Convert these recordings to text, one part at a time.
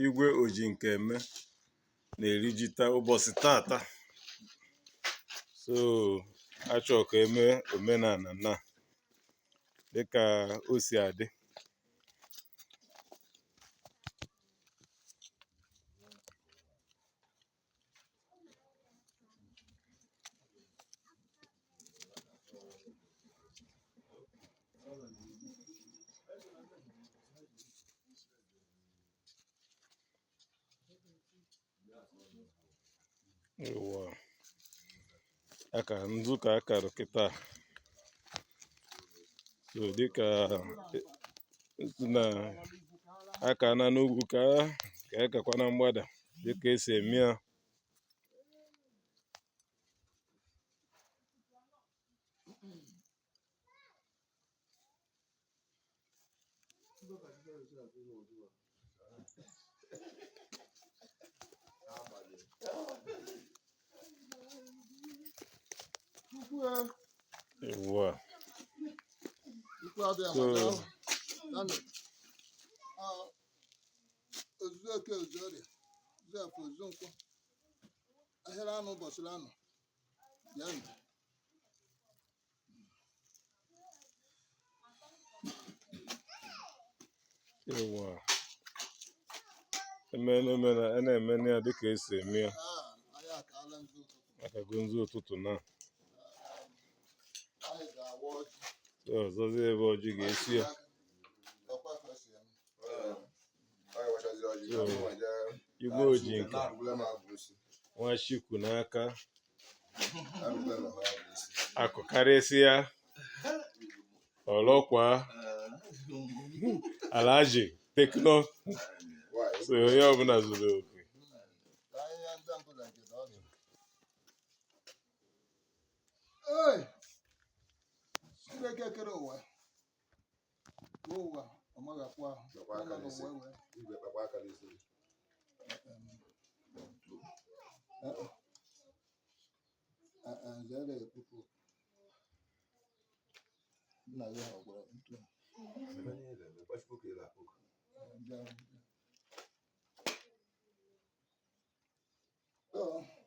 Igwe Ojinkeme na-eri ji taa ụbọchị tata. So achọ ka eme omenala na dịka o si adị. Ewa. Aka nzu ka akara kịta. So dịka na aka na n'ugwu ka ekekwa na mgbada dịka esi eme ya. Ewa. So Ozuzu oke ozu orie ozu afọ ozu nkwọ ahịara anụ ụbọchị anụ ya ndụ. Ewa. Emene emene a na-emene ya dịka esi eme ya. Anyị akaala nzu ụtụtụ. Akago nzu ụtụtụ na. Anyị ga-awa ọjị. So ọzọzi ebe ọjị ga-esi ya. Ọkwa ka o si eme. So Igwe Ojinka nwa Chikwu n'aka akụ karịsịa ọlọkwa Alhaji Tekno. So onye ọbụla zuru oke. Ka anyị ya ndị mbụ na nke ọdụ. Ee, Chineke kere ụwa bụ ụwa ọ maghị akwụ ahụ Kpakwa ọ aka nọ n'isi. n'ụwa wee Igwe kpakwa aka n'isi. Zere ekpupu nna ya ọ gwara ntu a.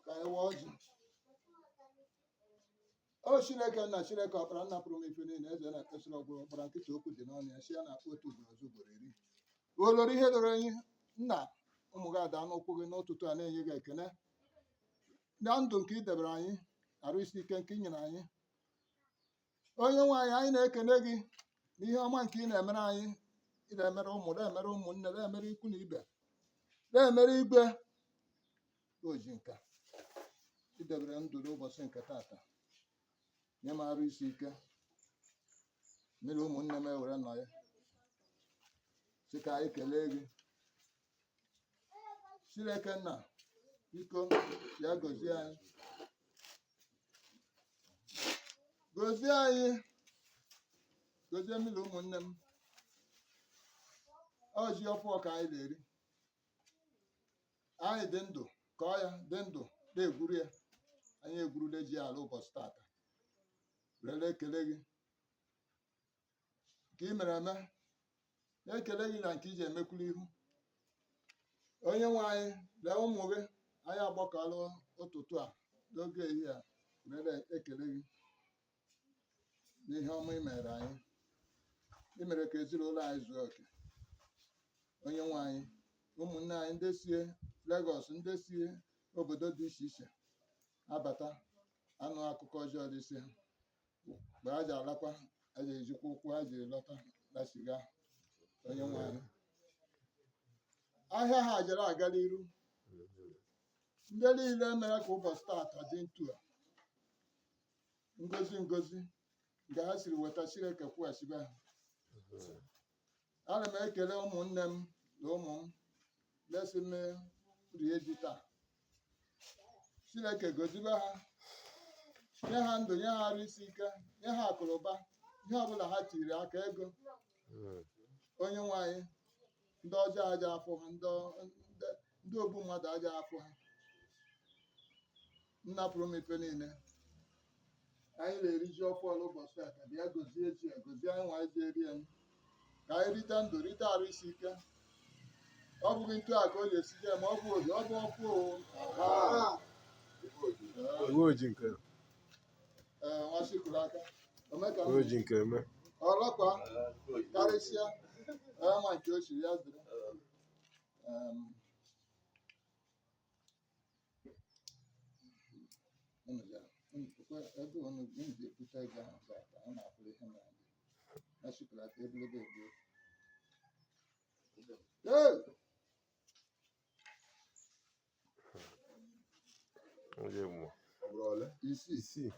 Ka anyị waa ọjị. O Chineke nna, Chineke ọkpara, nna pụrụ ime ife niile, eze na-ekpesịrị ọgwụrụ ọkpara nkịta okwu dị n'ọnụ ya, si ya na-akpọ otu ugboro ọzọ ugboro iri olori ihe doro enyi. Nna, ụmụ gị ada n'ụkwụ gị n'ụtụtụ a na-enye gị ekene na ndụ nke ị debere anyị, arụ isi ike nke ị nyere anyị. Onye nwe anyị, anyị na-ekene gị n'ihe ọma nke ị na-emere anyị. Ị na-emere ụmụ, na-emere ụmụnne, na-emere ikwu na ibe, na-emere igwe Ojinka. Ị debere ndụ n'ụbọchị nke tata, nye m arụ isi ike mmiri, ụmụnne m ewere nọ ya sị ka anyị kelee gị. Chineke nna, biko ya gozie anyị, gozie anyị, gozie mmiri ụmụnne m. Ọjị ọfọ ka anyị na-eri. Anyị dị ndụ kọọ ya, dị ndụ na-egwuru ya. Anyị egwurula ji ala ụbọchị tata were ekele gị nke ị mere eme, na-ekele gị na nke iji emekwuru ihu. Onye nwe anyị, lee ụmụ gị, anyị agbakọla ụtụtụ a n'oge ehihie a were ekele gị n'ihe ọma ị mere anyị. Ị mere ka ezinụlọ anyị zuo oke. Onye nwe anyị, ụmụnne anyị ndị si Lagos, ndị si obodo dị iche iche abata, anụ akụkọ ọjọọ dị isi ha mgbe ha ji alakwa, ha ji ejikwa ụkwụ ha jiri lọta lasiga. Onye nwe anyị, ahịa ha jere aga n'iru. Ndị niile mere ka ụbọchị taata dị ntu a, ngozi ngozi nke ha siri weta, Chineke kwụghachibe ha. Ana m ekele ụmụnne m na ụmụ m lesi m rie ji taa. Chineke gozibe ha, nye ha ndụ, nye ha arụ isi ike, nye ha akụrụba, ihe ọbụla ha tiri aka ego. Onye nwe anyị, ndị ọjọọ aja afụ ha, ndị ogbu mmadụ aja afụ ha. Nna pụrụ ime ife niile, anyị na-eri ji ọfụ ọla ụbọchị taa, ka bịa gozie ji a, gozie anyị nwa anyị ji eri ya, ka anyị rite ndụ, rite arụ isi ike. Ọ bụghị ntu a ka o ji esi je ma ọ bụ oji ọ bụ ọkụ o. Aha. Iwe oji nke Ee, nwa sikwuru aka. Omeka iwe oji nke eme. Ọlọkwa karịsịa ee nwa nke o siri ya zere. Unu unu ebe unu unu ga-ebute ego ahụ tata, unu afụrụ ihe mere gị. Nwa sikwuru aka ebulebe egbu. Ee! Onye mmụọ. Isii. Isii.